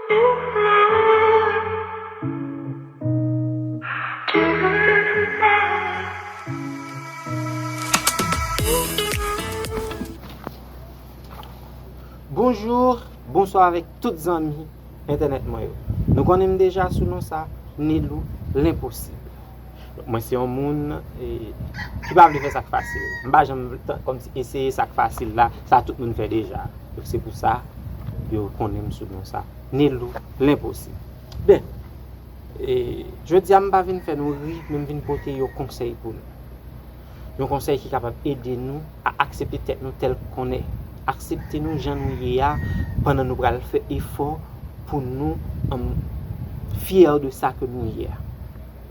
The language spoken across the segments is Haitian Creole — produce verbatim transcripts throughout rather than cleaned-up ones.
Bonjou, bonswa avèk tout zanmi entènèt mwen yo. Nou konnen m deja sou non sa, Nilou Lenposib. Mwen se yon moun e, ki pa vle fè sa k fasil. M pa janm tan- kòmsi eseye sa k fasil la, sa tout moun fè deja. Donk se pou sa yo konnen m sou non sa, Nilou Lenposib. Ben, e, jodi a m pa vin fè nou ri, men m vin pote yon konsèy pou nou. Yon konsèy ki kapab ede nou a aksepte tèt nou tèl k on è. Aksepte nou jan nou ye a pandan nou pral fè efò pou nou um, fyè de sa ke nou ye a.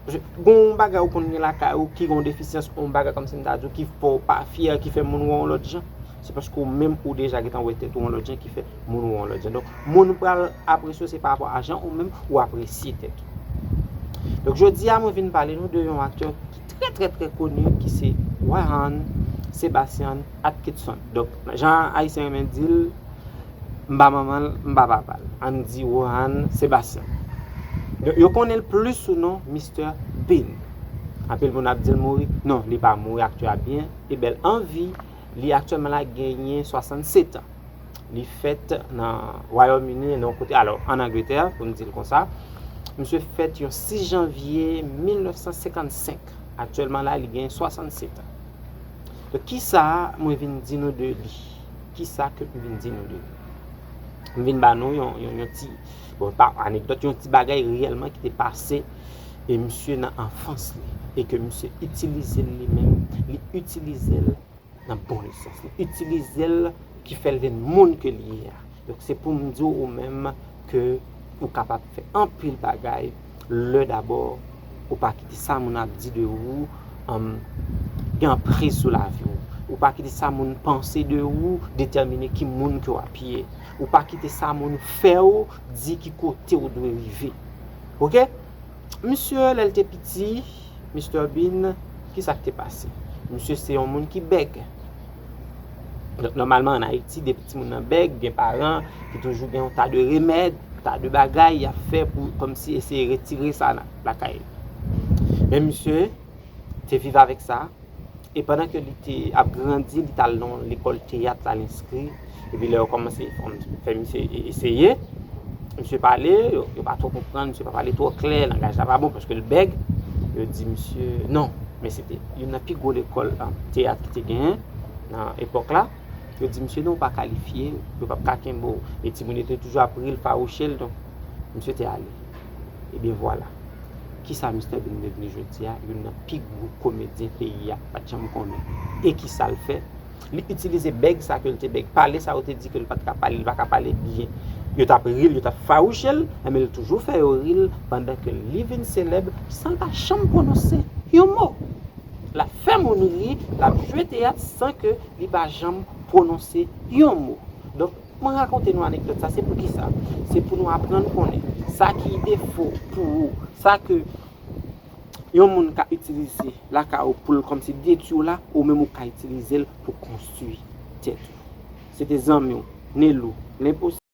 Paske gon yon bagay ou konn gen lakay ou ki gon defisyans, yon bagay kòmsi m ta di w ki fè w pa fyè, ki fè moun wè w yon lòt jan. Se paske ou menm ou deja gentan wè tèt ou yon lòt jan ki fè moun wè w yon lòt jan. Donk, moun pral apresye w se pa rapò a jan ou menm ou apresye tèt ou. Donk, jodi a, mwen vin pale nou de yon aktè ki trè, trè, trè koni, ki se Rohan Sebastian Atkinson. Donk, jan Ayisyen renmen di l, m pa manman l, m pa papa l. Ann di Rohan Sebastian. Donk, yo konnen l plis sou non Mister Bean. Anpil moun ap di l mouri. Non, li pa mouri, aktè a byen e bèl an vi. Li aktyèlman la genyen swasannsèt an. Li fèt nan Wayòm Ini, nan yon kote, alò, ann Angletè, pou m di l konsa. Misye fèt yon sis janvye mil nèf san senkannsenk. Aktyèlman la, li gen swasannsèt an. Donk, kisa mwen vin di nou de li? Kisa ke m vin di nou de li? M vin ba nou yon, yon, yon ti, bon, pa anekdòt, yon ti bagay reyèlman ki te pase e misye nan anfans li e ke misye itilize l li menm, li itilize l nan bon sans. Li itilize l ki fè l vin moun ke li ye a. Donk, se pou m di w ou menm ke ou kapab fè anpil bagay lè dabò ou pa kite sa moun ap di de ou um, gen anpriz sou lavi w. Ou pa kite sa moun panse de ou detèmine ki moun ke w ap ye. Ou pa kite sa moun fè w di ki kote w dwe rive. Oke? Misye, lè l te piti, Mister Bean, kisa k te pase? Misye se yon moun ki bèg. Donk, nòmalman, ann Ayiti, depi timoun nan bèg, gen paran ki toujou gen yon ta de remèd, ta de bagay y ap fè pou kòmsi eseye retire sa nan lakay li. Men misye te viv avèk sa. E pandan ke li te ap grandi, li t al nan yon lekòl teyat, l al enskri. Epi lè yo kòmanse fè misye e- eseye, misye pale, yo, yo pa twò konprann, misye pa pale twò klè, langaj la pa bon paske l bèg. Yo di misye non, men se te youn nan pi gwo lekòl, um, teyat ki te genyen nan epòk la. Yo di misye non, ou pa kalifye, yo p ap ka kenbe w. E timoun yo te toujou ap ri l, fawouche l, donk misye te ale. Ebyen vwala. Kisa Mister Bean devni jodi a? Youn nan pi gwo komedyen peyi a pa t janm konnen. E kisa l fè? Li itilize bèg sa ke l te bèg, pale sa yo te di ke l pa t ka pale, li pa ka pale byen. Yo t ap ri l, yo t ap fawouche l, men l toujou fè yo ri l pandan ke li vin selèb san l pa janm pwononse yon mo. L ap fè moun ri, l ap jwe teyat san ke li pa janm pwononse yon mo. Donk, mwen rakonte nou anekdòt sa, se pou kisa? Se pou nou aprann konnen sa ki defo pou ou, sa ke yon moun ka itilize lakay ou pou l kòmsi detwi w la, ou menm ou ka itilize l pou konstwi tèt ou. Se te zanmi w, Nelou, Lenposib.